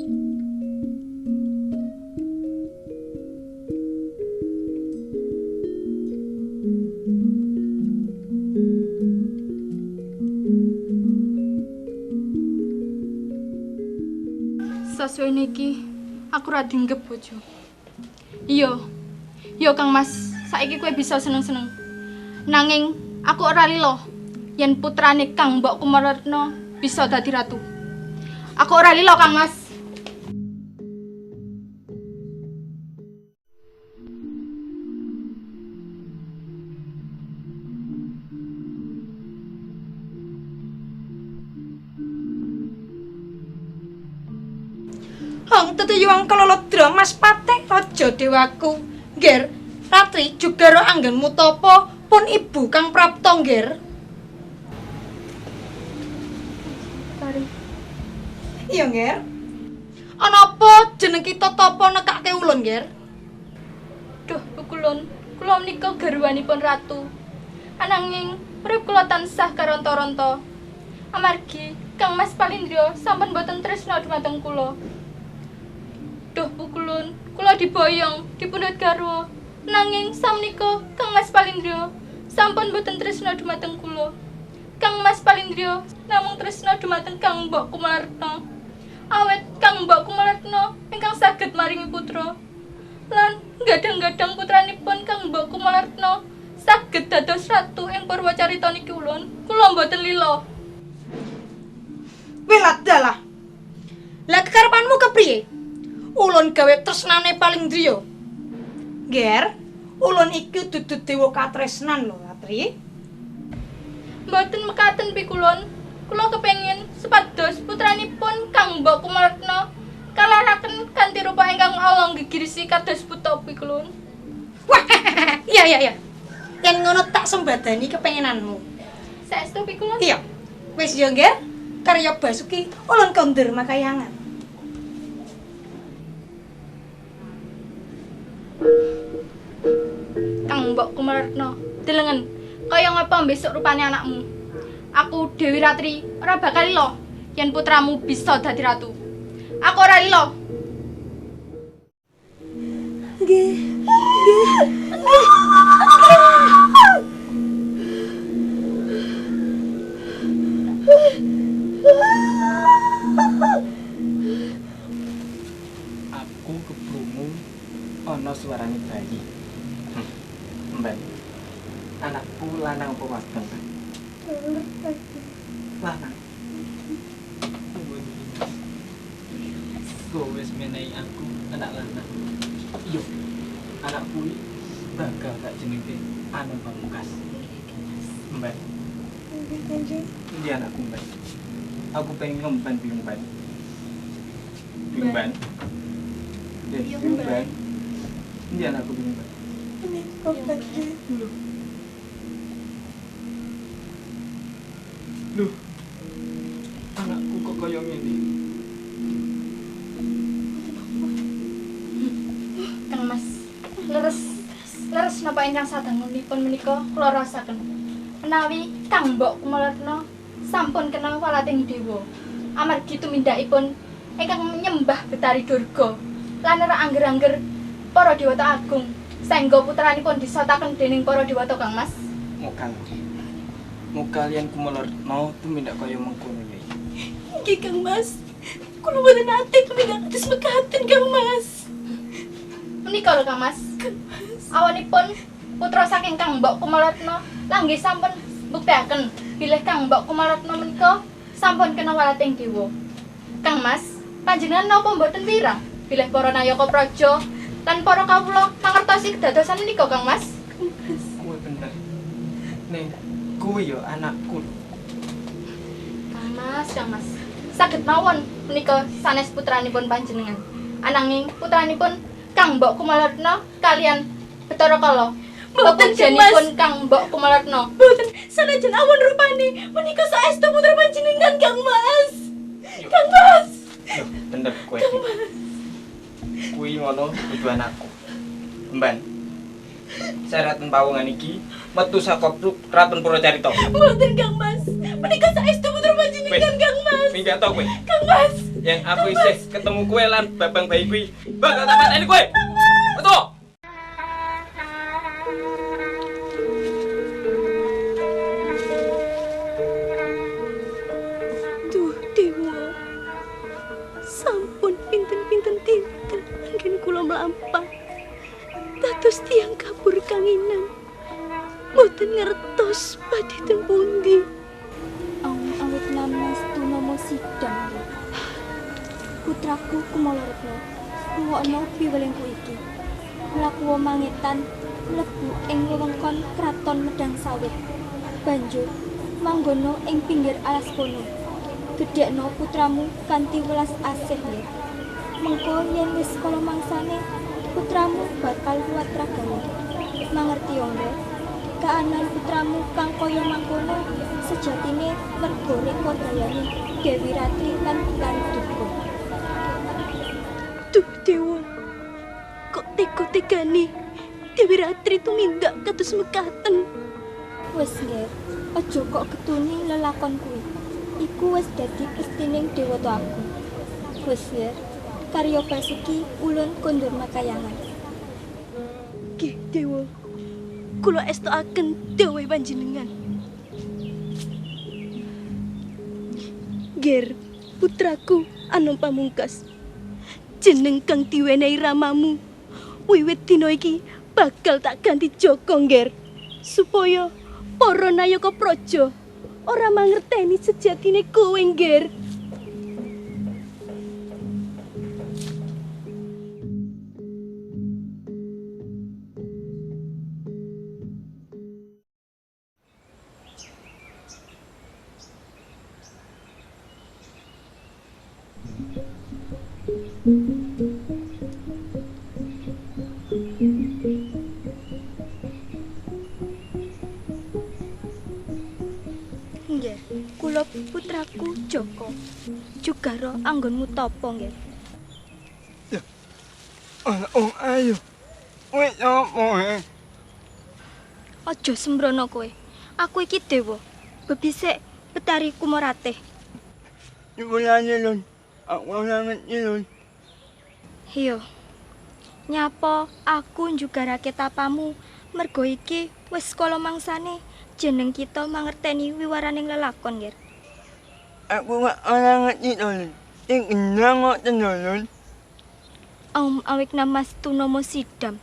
Sasuwene iki aku ora dinggep bojo. Iya. Iya Kang Mas, saiki kowe bisa seneng-seneng. Nanging aku ora lilo yen putrane Kang Mbok Kumaretno bisa dadi ratu. Aku ora lilo Kang Mas. Hong tetuyuang kelolodra Mas Patih raja dewaku. Ngger, Ratri jugaro anggenmu tapa pun ibu kang prapta ngger. Tari. Iya ngger. Ana apa jeneng kita tapa nekake ulun ngger? Duh, pukulun, kula menika garwanipun ratu. Ananging urip kula tansah karonta-ronta. Amargi Kang Mas Palindra sampun boten tresna dumateng kula. Duh pukulun, kula diboyong dipundhut garwa. Nanging samnika Kang Mas Palindra sampun boten tresna dumateng kula. Kang Mas Palindra namung tresna dumateng Kang Mbok Kumaretno. Awet Kang Mbok Kumaretno ingkang saged maringi putra. Lan gadang-gadang putranipun Kang Mbok Kumaretno saged dados ratu ing Purwacarita niki ulun. Kula mboten lila. Weladalah. Lah kekarepanmu kepriye? Ulun gawe tresnane Palindriya. Ngger, ulun iki dudu dewa katresnan lho, Ratri. Mboten mekaten pikulun. Kula kepengin supados putranipun Kang Mbok Kumaretno kalaraken kanthi rupa ingkang ala nggigirisi kados buta pikulun. Wah, iya iya iya. Yen ngono tak sembadani kepengenanmu. Saestu pikulun? Iya. Wis ya, Ngger. Karya Basuki ulun kondur makayangan. Kang Mbok Kumaretno, delengen kaya ngapa besok rupane anakmu. Aku Dewi Ratri ora bakal lilo yen putramu bisa dadi ratu. Aku ora lilo. Nggih. Nggih. Nggih. Aku kebrungu ana suarane bayi. Mbak, anakku lanang apa wadon? Lanang. Kowe wis menehi aku anak lanang. Iya, anakku iki bakal tak jenenge Anu Pamungkas. Mbak. Endi anakku, Mbak? Aku pengen ngemban biyung-ban. Biyung-ban. Biyung-ban. Endi anakku biyung-ban? Loh. Loh. Anakku kok kaya ngene. Kang Mas, leres. Leres napa ingkang sadangunipun menika kula raosaken. Menawi Kang Mbok Kumaretno sampun kena walating dewa. Amargi tumindakipun ingkang nyembah Betari Durga lan ora angger-angger para dewata agung. Saengga putranipun disotaken dening para dewata Kang Mas. Mokal. Mokal yen Kumaretno tumindak kaya mengkono yai. Nggih Kang Mas. Kula mboten nate tumindak kados mekaten Kang Mas. Menika lho Kang Mas. Kang Mas. Awanipun putra saking Kang Mbok Kumaretno langgih sampun mbukteaken bilih Kang Mbok Kumaretno menika sampun kena walating dewa. Kang Mas, panjenengan napa mboten wirang bilih para nayaka praja lan para kawula mangertosi kedadosan menika Kang Mas? Kuwi bener. Ning kuwi ya anakku. Kang Mas, Kang Mas. Saged mawon menika sanes putranipun panjenengan. Ananging putranipun Kang Mbok Kumaretno kalian Bathara Kala. Mboten Kang Mas. Pepujanipun Kang Mbok Kumaretno. Mboten sanajan awon rupane menika saestu putra panjenengan Kang Mas. Kang Mas. Yo, bener kowe iki. Kuwi ngono dudu anakku. Emban. Syarat pawongan iki metu saka Kraton Purwacarita. Mboten Kang Mas. Menika saestu putra panjenengan Kang Mas. Minggat to kowe. Kang Mas. Yang aku isih ketemu kowe lan babang bayi kuwi, bakal tak pateni kowe. Metu. Duh dewa. Sampun pinten-pinten dinten anggen kula mlampah. Dados tiyang kabur kanginan. Mboten ngertos badhe teng pundi. Awit namastu namo sidang. Putraku Kumalaretna, rungokno piwelingku iki. Mlaku mangetan mlebu ing wewengkon kraton Medang Sawit. Banjur manggono ing pinggir alas kono. Gedhekno putramu kanthi welas asih nggih. Mengko yen wis kala mangsane, putramu bakal kuat ragane. Mangerti nggih? Kaanan putramu kang kaya mangkono sejatine merga reka dayane Dewi Ratri lan Betari Durga. Duh dewa, kok tega-tegane Dewi Ratri tumindak kados mekaten. Wis nggih, aja kok getuni lelakon kuwi. Iku wis dadi pestining Dewata Agung. Wis nggih, karya Basuki ulun kondur makayangan. Nggih dewa, kula estokaken dawuh panjenengan. Ger, putraku Anom Pamungkas. Jeneng kang diwenehi ramamu wiwit dina iki bakal tak ganti Joko, Nger. Supaya para nayaka praja ora mangerteni sejatine kowe, Nger. Nggih, kula putraku Joko. Jugaro anggonmu tapa nggih? Ya. Ana wong ayu. Kowe sapa he? Aja sembrono kowe. Aku iki dewa. Bebisik Betari Kumaratih. Nyuwunane lun. Aku ora ngerti lun. Iya. Nyapa aku njugarake tapamu mergo iki wis kala mangsane jeneng kita mangerteni wiwaraning lelakon, Nger. Aku ora ngerti to lun. Sing kenang kok tenan lun. Awik namastu namo sidam.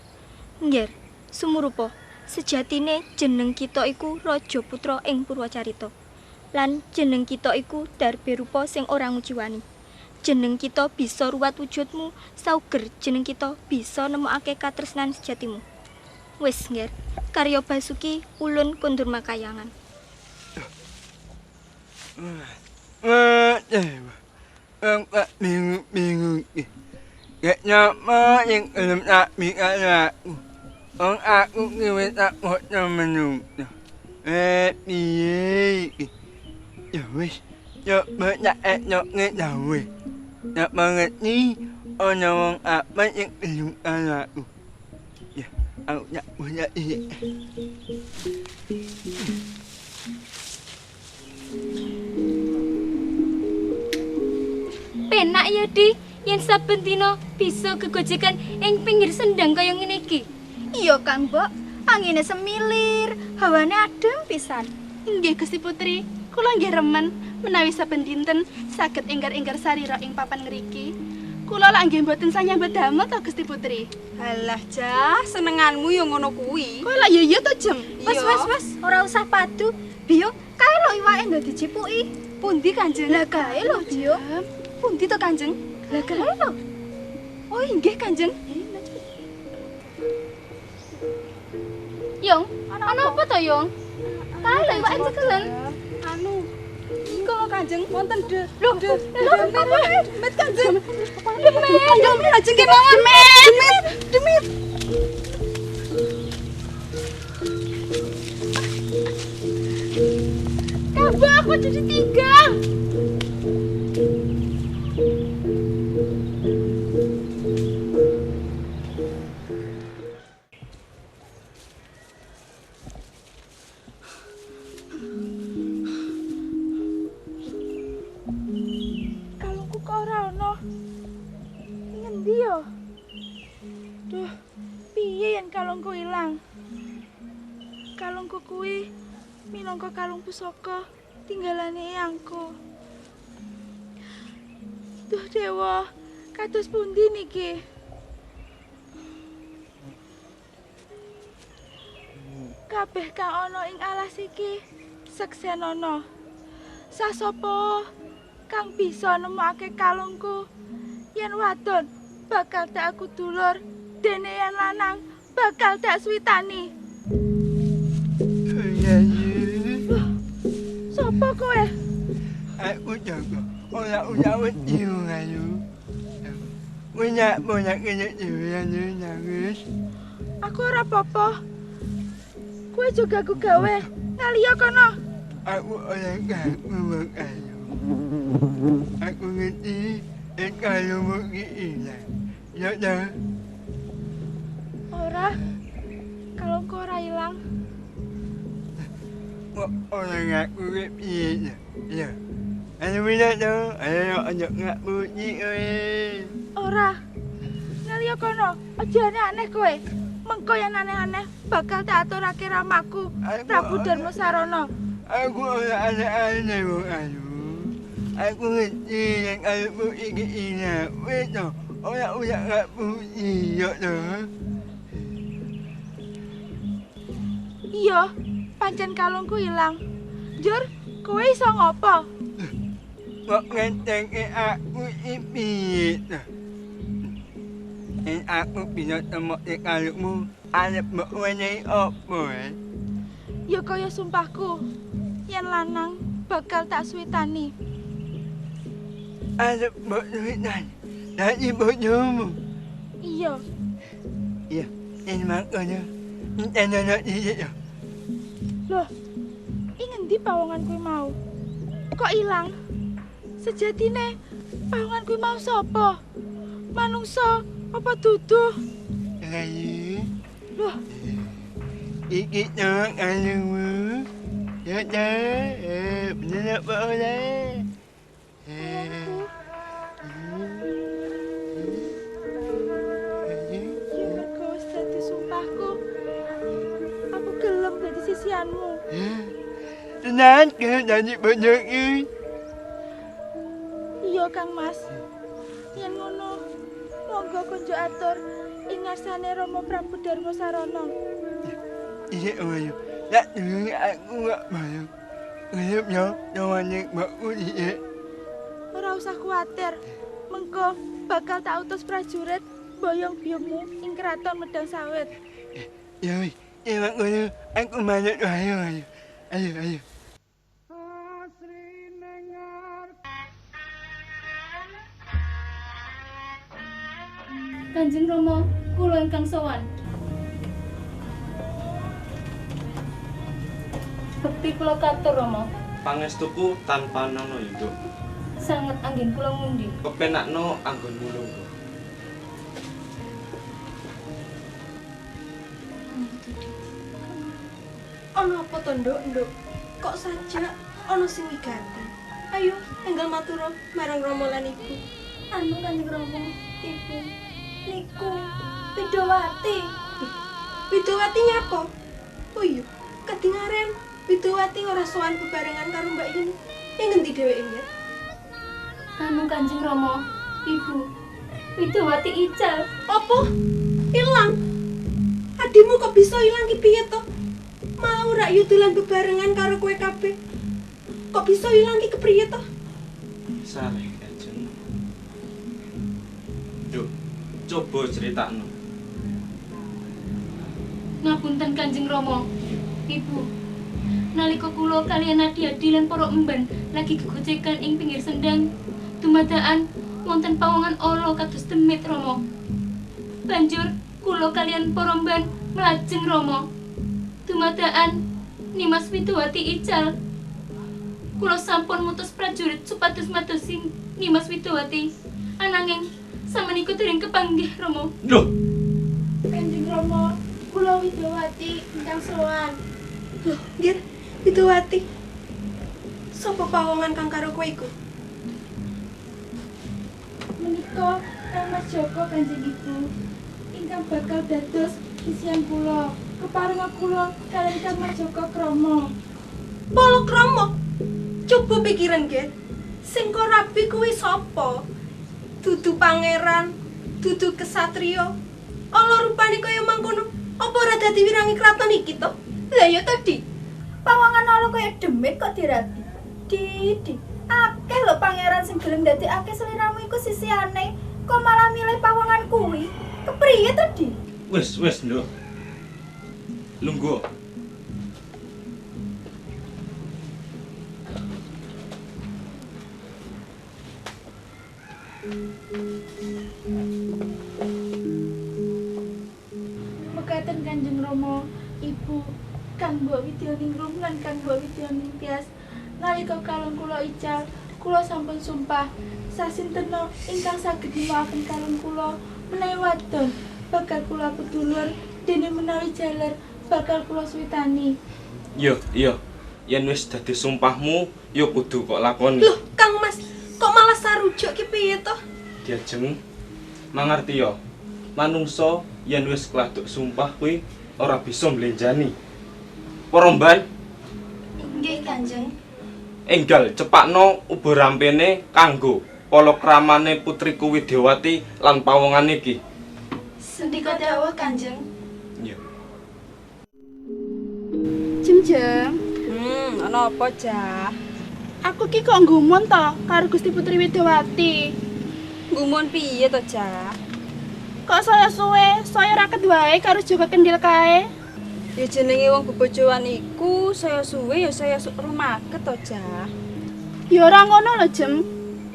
Nger, sumurupa sejatine jeneng kita iku Raja Putra ing Purwacarita. Lan jeneng kita iku Darberupa sing ora ngujiwani. Jeneng kita bisa ruwat wujudmu, sauger jeneng kita bisa nemokake katresnan sejatimu. Wis, Nger, karya Basuki ulun kondur makayangan. Kok bingung-bingung iki. Gek nyapa yang gelem tak mikir aku. Wong aku ki wis tak bocah menungso. Piye iki? Ya wis, coba tak etokke dawuh. Tak mengerti ana wong apa yang gelem karo aku. Ya, aku tak punya iki. Penak ya, Di, yen saben dina bisa gegojekan ing pinggir sendang kaya ngene iki. Iya, Kang Mbok, angine semilir, hawane adem pisan. Inggih Gusti Putri, kula nggih remen menawi saben dinten saged enggar-enggar sarira ing papan ngriki. Kula lak nggih mboten sanyambet damel to Gusti Putri. Halah, Jah, senenganmu yo ngono kuwi. Kowe lak yo yo to, Jem. Wes, wes, wes, ora usah padu. Biyo, kae lho iwake ndang dijipuki. Pundi Kanjeng? Lah kae lho, Biyo. Pundi to Kanjeng? Lah kae lho. Oh, inggih Kanjeng. Yong, ana apa to, Yong? Kae lho iwake cekelen. Anu, iku lho Kanjeng, wonten de. Lho, de, demit Kanjeng. Demit, Kanjeng kemawon. Demit, demit. Kabeh aku jadi tiga. Kalungku kok ora Kalungku kuwi minangka kalung pusaka tinggalane eyangku. Duh dewa, kados pundi niki? Kabeh kang ana ing alas iki seksenono. Sasapa kang bisa nemokake kalungku? Yen wadon bakal tak aku dulur, dene yen lanang bakal tak switani. Loh, sapa kowe? Aku Joko. Ora usah wedi wong ayu. Kowe nyak kene dhewe nangis. Aku ora apa-apa. Kowe juga aku gawe. Ngaliya kono. Aku ora ganggu wong ayu. Aku ngerti yen kalungmu iki ilang. Ya ta? Ora. Kalungku ora ilang. Kok ora ngaku ki piye ta? Ya. Ayo wis to, ayo aja ngapusi kowe. Ora. Ngaliya kono, aja aneh-aneh kowe. Mengko yen aneh-aneh bakal tak aturake ramaku, Prabu Darmasarana. Aku ora aneh-aneh wong ayu. Aku ngerti yen kalungmu iki ilang. Wis to, ora usah ngapusi ya to. Iya, pancen kalungku ilang. Njur, kowe iso ngopo? Kok ngentengke aku iki piye to? Yen aku bisa temokke kalungmu, arep mbok wenehi opo? Ya kaya sumpahku, yen lanang bakal tak switani. Arep mbok switani? Dadi bojomu? Iya. Iya, yen mangkono entenono dhisik ya. Loh, ing ngendi pawongan kuwi mau? Kok ilang? Sejatine pawongan kuwi mau sapa? Manungsa apa duduh? Ayu. Loh, iki to kalungmu. Ya ta, bener apa ora? Kalungku. Ya mergo wis dadi sumpahku. Aku gelem dadi sisianmu. Tenan ke dadi bojoku? Iya, Kang Mas. Yen ngono, monggo kunjuk atur ing ngarsane Rama Prabu Darmasarana. Iya, ayo. Tak durunge aku gak bayang. Gelem yo nyawani mbokku dhisik. Ora usah kuwatir. Mengko bakal tak utus prajurit boyong biyungmu ing kraton Medang Sawit. Ya wis, yen mangkono aku manut wae ayo. Ayo, ayo. Kanjeng Rama, kula ingkang sowan. Bekti kula katur Rama. Pangestuku tanpa nono ya, Nduk. Sanget anggen kula ngundi. Kepenakno anggonmu lungguh. Ana apa to, Nduk, Nduk? Kok sajak ana sing wigati? Ayo, enggal matur marang Rama lan Ibu. Anu Kanjeng Rama, Ibu. Niku Widowati. Widowati nyapa? Oh iya, kedingaren Widowati ora sowan bebarengan karo Mbak Yuni. Ing ngendi dheweke, Mbak? Anu Kanjeng Rama, Ibu. Widowati ical. Apa? Ilang? Adimu kok bisa ilang ki piye to? Mau rak yu dolan bebarengan karo kowe kabeh. Kok bisa ilang ki kepriye to? Saleh Kanjeng. Nduk, coba critakno. Ngapunten Kanjeng Rama, Ibu. Nalika kula kaliyan adi-adi lan para emban lagi gegojekan ing pinggir sendang, dumadakan wonten pawongan ala kados demit Rama. Banjur kula kaliyan para emban mlajeng Rama. Dumadakan Nimas Widowati ical. Kula sampun mutus prajurit supados madosi Nimas Widowati. Ananging samenika dereng kepanggih Rama. Lho, Kanjeng Rama, kula Widowati ingkang sowan. Loh, Nggir, Widowati. Sapa pawongan kang karo kowe iku? Menika Kang Mas Joko Kanjeng Ibu ingkang bakal dados sisian kula. Keparenga kula kaliyan Kang Mas Joko Kromo. Palakrama. Coba pikiran, Ger. Sing kok rabi kuwi sapa? Dudu pangeran, dudu kesatriya. Ala rupane kaya mangkono, apa ora dadi wirangi kraton iki to? Lah ya tadi. Pawongan ala kaya demit kok dirabi. Di. Akeh lho pangeran sing gelem dadekake sliramu iku sisihane, kok malah milih pawongan kuwi? Kepriye to, Di? Wis, wis, Nduk. Lungguh. Mekaten Kanjeng Rama, Ibu, Kang Mbok Widyaningrum lan Kang Mbok Widyaningtyas, nalika kalung kula ical, kula sampun sumpah sasintena ingkang saged nimokaken kalung kula menawi wadon bakal kula pedulur dene menawi jaler bakal kula suwitani. Iya, iya. Yen wis dadi sumpahmu, ya kudu kok lakoni. Loh, Kang Mas, kok malah sarujuk ki piye to? Diajeng mangerti ya. Manungsa yen wis kladuk sumpah kuwi ora bisa mblenjani. Para mban? Nggih, Kanjeng. Enggal cepakno uba rampene kanggo palakramane putriku Widyawati lan pawongan iki. Sendika dawuh, Kanjeng. Iya. Jem-jem. Ana apa, Jah? Aku ki kok nggumun to karo Gusti Putri Widyawati. Nggumun piye to, Jah? Kok saya suwe, saya raket wae karo Joko Kendil kae. Ya jenenge wong bebojoan iku saya suwe ya saya rumaket to, Jah. Ya ora ngono lho, Jem.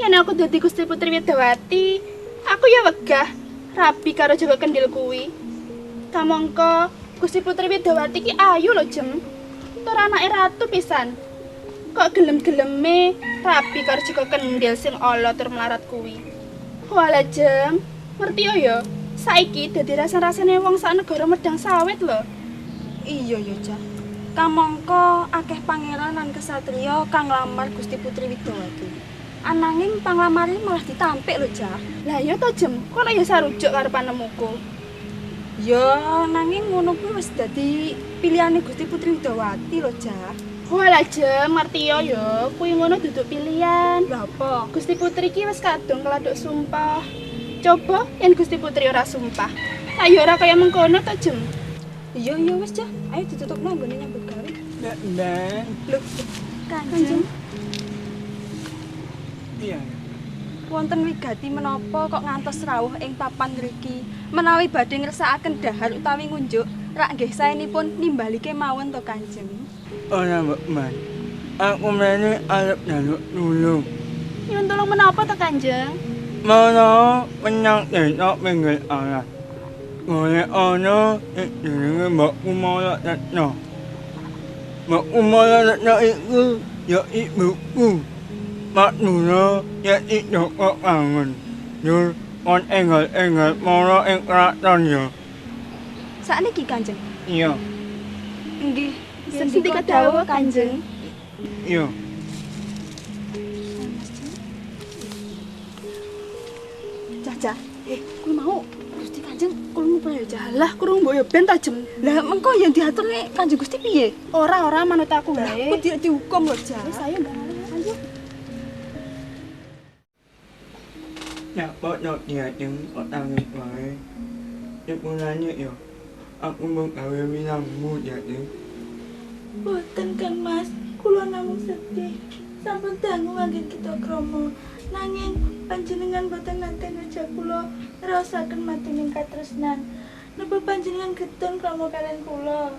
Yen aku dadi Gusti Putri Widyawati, aku ya wegah rabi karo Joko Kendil kuwi. Kamangka Gusti Putri Widyawati ki ayu lho, Jem. Tur anake ratu pisan. Kok gelem-geleme rabi karo Joko Kendil sing ala tur melarat kuwi. Walah, Jem, ngerti yo ya? Saiki dadi rasa-rasane wong sak negara medang sawit lho. Iya ya, Jah. Kamangka akeh pangeran lan kesatriya kang nglamar Gusti Putri Widyawati. Ananging panglamare malah ditampik lho, Jah. Lah iya to, Jem. Kok lek ya sarujuk karo panemuku. Ya, nanging ngono kuwi wis dadi pilihane Gusti Putri Widyawati lho, Jah. Walah, Jem, ngerti yo ya, kuwi ngono duduk pilihan. Lha apa? Gusti Putri ki wis kadung keladuk sumpah. Coba yen Gusti Putri ora sumpah. Lah ya ora kaya mengkono to, Jem. Iya, iya wis, Jah. Ayo ditutupno nggone nyambut gawe. Mbak. Lho, Kanjeng. Iya. Wonten wigati menapa kok ngantos rawuh ing papan ngriki? Menawi badhe ngersakaken dahar utawi ngunjuk, rak nggih saenipun nimbali kemawon to, Kanjeng. Ora, Mbak Man. Aku mrene arep njaluk tulung. Nyuwun tulung menapa to, Kanjeng? Menawa menyang desa pinggir alas. Golek ana sing jenenge Mbak Kumala Retna. Mbak Kumala Retna iku ya ibuku. Madura yen Joko kangen. Njur kon enggal-enggal mara ing kraton ya. Sakniki, Kanjeng? Iya. Nggih. Sendika dawuh, Kanjeng. Iya. Cah, Cah. Kuwi mau Gusti Kanjeng krungu apa ya, Cah? Lah krungu mbok ya ben ta, Jem. Lah mengko yen diaturne Kanjeng Gusti piye? Ora, ora manut aku wae. Aku dihukum lho, Cah. Wis ayo ndang ayo. Ya kok yo diajeng kok tangi wae. Sepurane yo. Aku mau gawe winangmu diajeng. Boten Kang Mas, kula namung sedih. Sampun dangu anggen kita krama. Nanging panjenengan boten nate ngejak kula ngraosaken matining katresnan. Napa panjenengan getun krama kalian kula?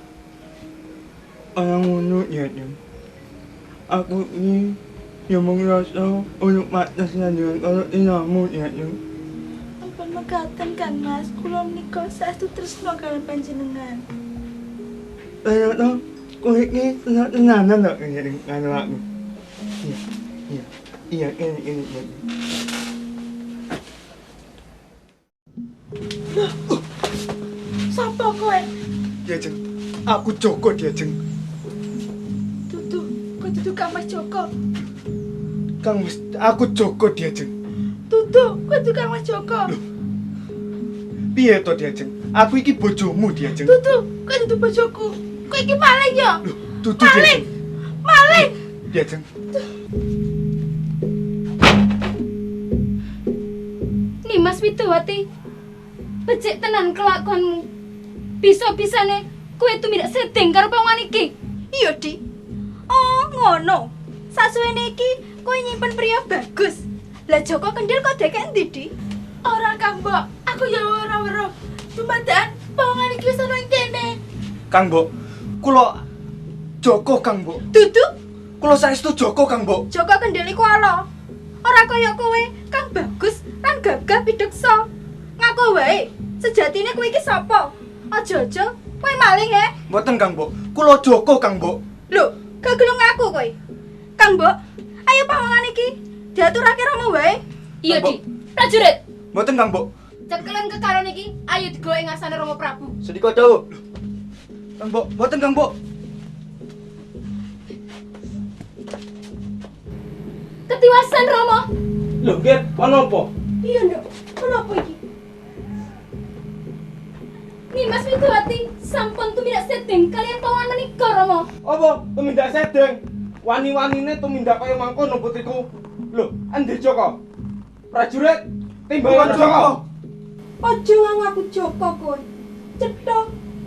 Ora ngono diajeng. Aku iki ya mung rasa urung pantes nandingan karo tinamu diajeng. Ampun mekaten Kang Mas, kula menika saestu tresna kalian panjenengan. Ternyata kowe iki tenan-tenanan lho ngene karo aku. Iya, iya. Iya, ini. Loh, sapa kowe? Diajeng, aku Joko Diajeng. Dudu, kowe dudu Kang Mas Joko. Kang Mas, aku Joko Diajeng. Dudu, kowe dudu Kang Mas Joko. Loh, Piye to Diajeng? Aku iki bojomu Diajeng. Dudu, kowe dudu bojoku. Kowe iki maling ya? Lho, dudu Maling. Diajeng. Maling. Diajeng. Nimas Widowati, becik tenan kelakuanmu. Bisa-bisane kowe tumindak sedeng karo pawongan iki. Iya, Di. Oh, ngono. Sasuwene iki kowe nyimpen priya bagus. Lah Joko Kendil kok dekek endi, Di? Ora Kang Mbok, aku ya ora weruh. Dumadakan pawongan iki wis ana ing kene. Kang Mbok, kula Joko Kang Mbok. Dudu, Kula saestu Joko Kang Mbok. Joko Kendil iku ala. Ora kaya kowe, kang bagus lan gagah pideksa. Ngaku wae, sejatine kowe iki sapa? Aja-aja kowe maling he. Mboten Kang Mbok, kula Joko Kang Mbok. Lho, gak gelem ngaku kowe. Kang Mbok, ayo pawongan iki diaturake Rama wae. Iya, Di. Prajurit, Mboten Kang Mbok. cekelen kekaron iki, ayo digawa ing ngarsane Rama Prabu. Sendika dawuh. Kang Mbok, mboten Kang Mbok. Ketiwasan Rama. Lho, Ger, ana apa? Iya, Nduk. Kenapa iki? Nimas Widowati sampun tumindak sedeng kalian pawongan menika Rama. Apa tumindak sedeng? Wani-wanine tumindak kaya mangkono putriku. Lho, endi Joko? Prajurit, timbangan Joko. Aja ngaku Joko kowe. Cetha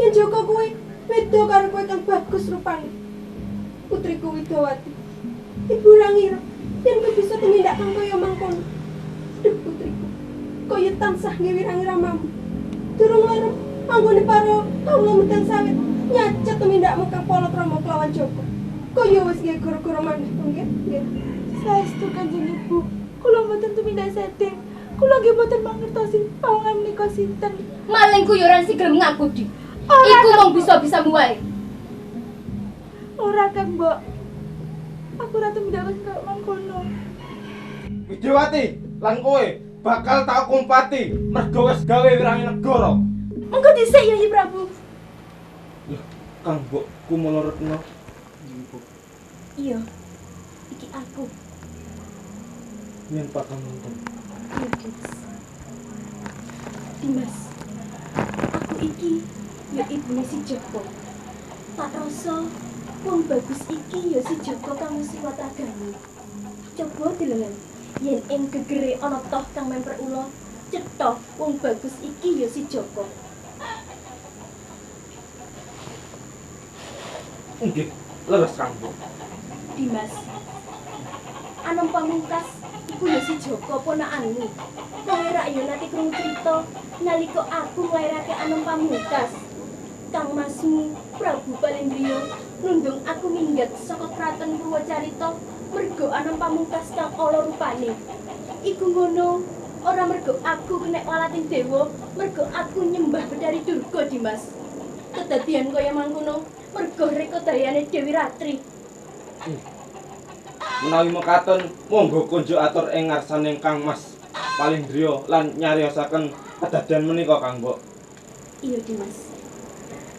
yen Joko kuwi beda karo kowe kang bagus rupane. Putriku Widowati. Ibu ora ngira yen kowe bisa tumindak kang kaya mangkono. Duh putriku, kaya tansah ngewirangi ramamu. Durung lerem anggone para kawula medal sawit nyacet tumindakmu kang palakrama kelawan Joko. Kaya wis nggih gara-gara maneh to nggih? Nggih. Saestu Kanjeng Ibu, kula mboten tumindak sedeng. Kula nggih mboten mangertosi pawongan menika sinten. Maling kuyoran sing gelem ngaku, Di. Iku mung bisa-bisamu wae. Ora Kang Mbok. Aku ora tumindak kaya mangkono. Widowati, lan kowe bakal tak hukum pati mergo wis gawe wirangi negara. Mengko dhisik ya Ki Prabu. Lho, Kang Mbok Kumala Retna. Iya. Iki aku. Yen pakamunten. Iya, Dimas. Dimas. Aku iki ya ibune si Joko. Tak rasa wong bagus iki ya si Joko kang wis liwat ragane. Coba delengen yen ing gegere ana toh kang memper ula, cetha wong bagus iki ya si Joko. Nggih, leres Kang Mbok. Dimas. Anom Pamungkas iku ya si Joko ponakanmu. Kowe rak ya nate krungu crita nalika aku nglairake Anom Pamungkas. Kang Masmu Prabu Palindriya nundung aku minggat saka kraton Purwacarita mergo Anom Pamungkas kang ala rupane. Iku ngono ora mergo aku kenek walating dewa, mergo aku nyembah Bathari Durga, Dimas. Kedadian kaya mangkono mergo rekodayane Dewi Ratri. Menawi mekaten, monggo kunjuk atur ing ngarsane Kang Mas Palindriya lan nyariosaken kedadian menika Kang Mbok. Iya, Dimas.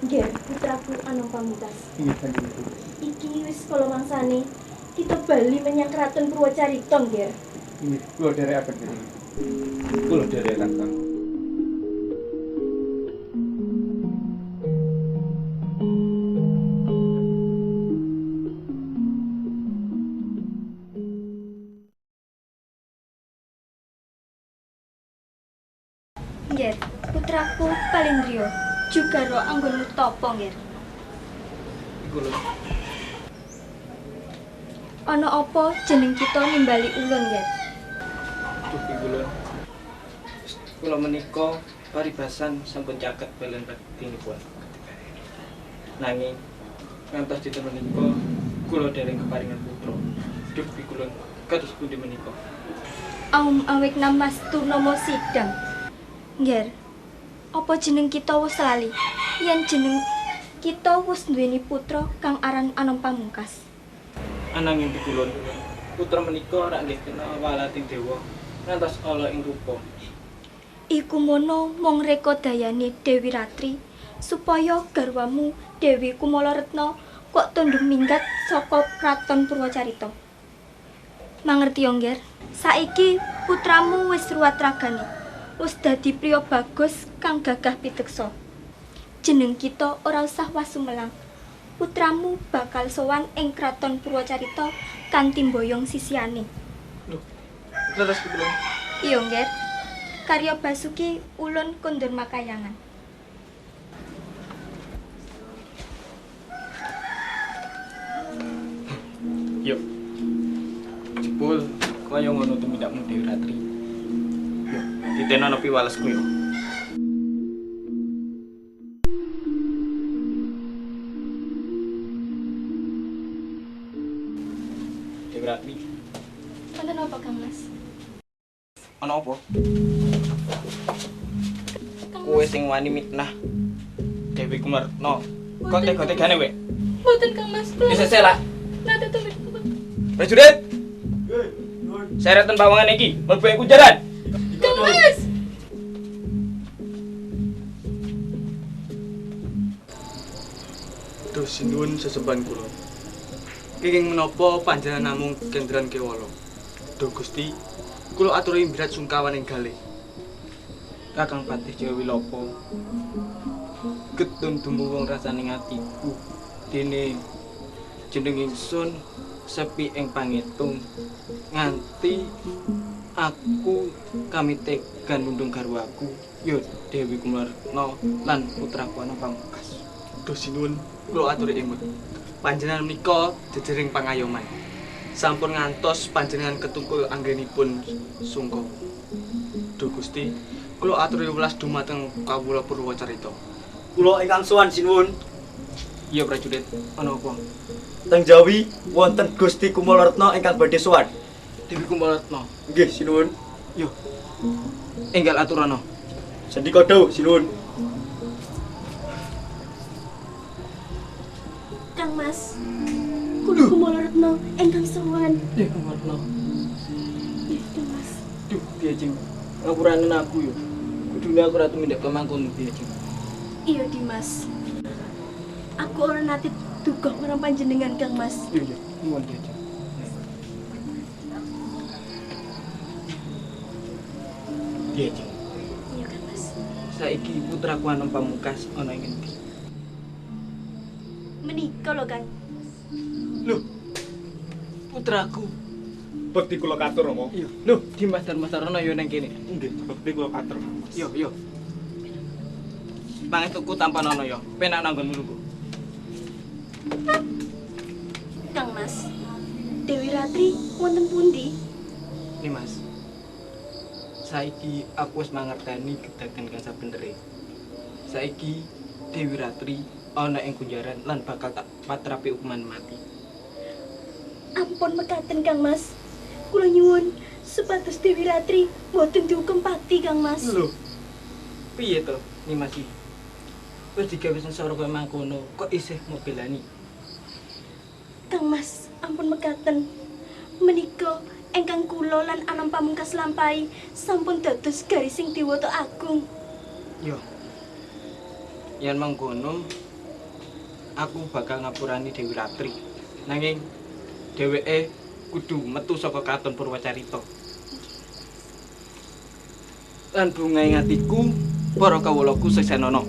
Nggih, putraku Anom Pamungkas. Nggih, Kanjeng Ibu. Iki wis kala mangsane kita bali menyang kraton Purwacarita, nggih. Nggih, kula dherekaken Kanjeng Ibu. Kula dherekaken Kang. Nggih, putraku Palindriya juga ro anggonmu tapa, nggih. Iku lho. Ana apa jeneng kita nimbali ulun, nggih? Duh iku lho. Kula menika paribasan sampun caket balen baktinipun. Nanging ngantos dinten menika kula dereng keparingan putra. Duh iku lho, kados pundi menika? Aum awik namastu nama sidang. Ngger, apa jeneng kita wis lali? Yen jeneng kita wis duweni putra kang aran Anom Pamungkas. Ananging pikulun, putra menika rak nggih kena walating dewa ngantos ala ing rupa. Iku mono mung rekodayane Dewi Ratri supaya garwamu Dewi Kumala Retna kok tundung minggat saka kraton Purwacarita. Mangerti yo, Ngger? Saiki putramu wis ruwat ragane. wis dadi priya bagus kang gagah piteksa. Jeneng kita ora usah wasumelang. Putramu bakal sowan ing Kraton Purwacarita kanthi mboyong sisihane. Lho, leres Pukulun. Iya, Ngger. Karya Basuki ulun kondur makayangan. Yo. Jebul kaya ngono tumindakmu Dewi Ratri. Yo, titenono piwalesku yo. Dewi Ratri. Wonten apa, Kang Mas? Ana apa? Kowe sing wani mitnah Dewi Kumartno. Kok tega-tegane kowe? Mboten, Kang Mas. Wis sesek lah. Nate tumit. Prajurit. Sereten pawangan iki, mlebu ing kunjaran. Kang Mas. Duh sinuwun sesembahan kula. Kenging menapa panjenengan namung kendran kewala? Duh Gusti, kula aturi mbirat sungkawan ing galih. Kakang Patih Jawilopo. Getun dumuwung rasane atiku. Dene jeneng ingsun sepi ing pangitung nganti aku kami tegan nundung garwaku ya Dewi Kumartno lan putraku Anom Pamungkas. Duh sinuwun, kula aturi emut. Panjenengan menika jejering pangayoman. Sampun ngantos panjenengan ketungkul anggenipun sungkawa. Duh Gusti, kula aturi welas dumateng kawula Purwacarita. Kula ingkang sowan sinuwun. Iya prajurit, ana apa? Teng Jawi wonten Gusti Kumalaretna ingkang badhe sowan. Dewi Kumalaretna. Nggih, sinuwun. Yo. Enggal aturana. Sendika dawuh, sinuwun. Kang Mas, kula Kumalaretna ingkang sowan. Dewi Kumalaretna. Nggih, Kang Mas. Duh, Diajeng. Ngapuranen aku yo. Kudune aku ora tumindak kemangkono, Diajeng. Iya, Dimas. Aku ora nate duga marang panjenengan, Kang Mas. Iya, iya. Nuwun, Diajeng. Diajeng. Iya, Kang Mas. Saiki putraku Anom Pamungkas ana ing endi? Menika lho, Kang. Lho. Putraku. Bekti kula katur, Rama. Iya. Lho, Dimas Darmasarana ya nang kene. Nggih, bekti kula katur. Yo, yo. Pangestuku tampanana ya. Penak nanggonmu lungguh. Kang Mas, Dewi Ratri wonten pundi? Nimas. Saiki aku wis mangerteni kedaden kang sabenere. Saiki Dewi Ratri ana ing kunjaran lan bakal tak patrapi hukuman mati. Ampun mekaten, Kang Mas. Kula nyuwun supados Dewi Ratri mboten dihukum pati, Kang Mas. Lho. Piye to, Nimas iki? Wis digawe sengsara kaya mangkono, kok isih mau belani? Kang Mas, ampun mekaten. Menika ingkang kula lan Anom Pamungkas lampahi sampun dados garising Dewata Agung. Yo. Yen mangkono, aku bakal ngapurani Dewi Ratri. Nanging dheweke kudu metu saka Kraton Purwacarita. Lan bunga ing atiku, para kawulaku seksenono.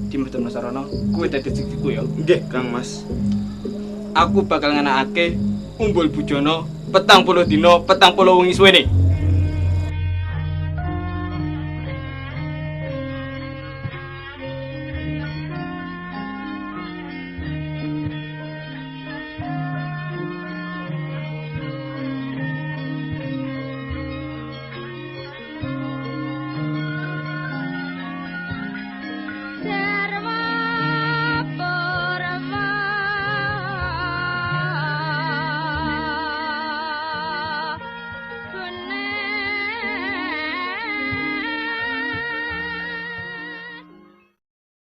Dimas Darmasarana, kowe dadi seksiku ya. Nggih, Kang Mas. Aku bakal nganakake umbul bujana 40 dina 40 wengi suwene.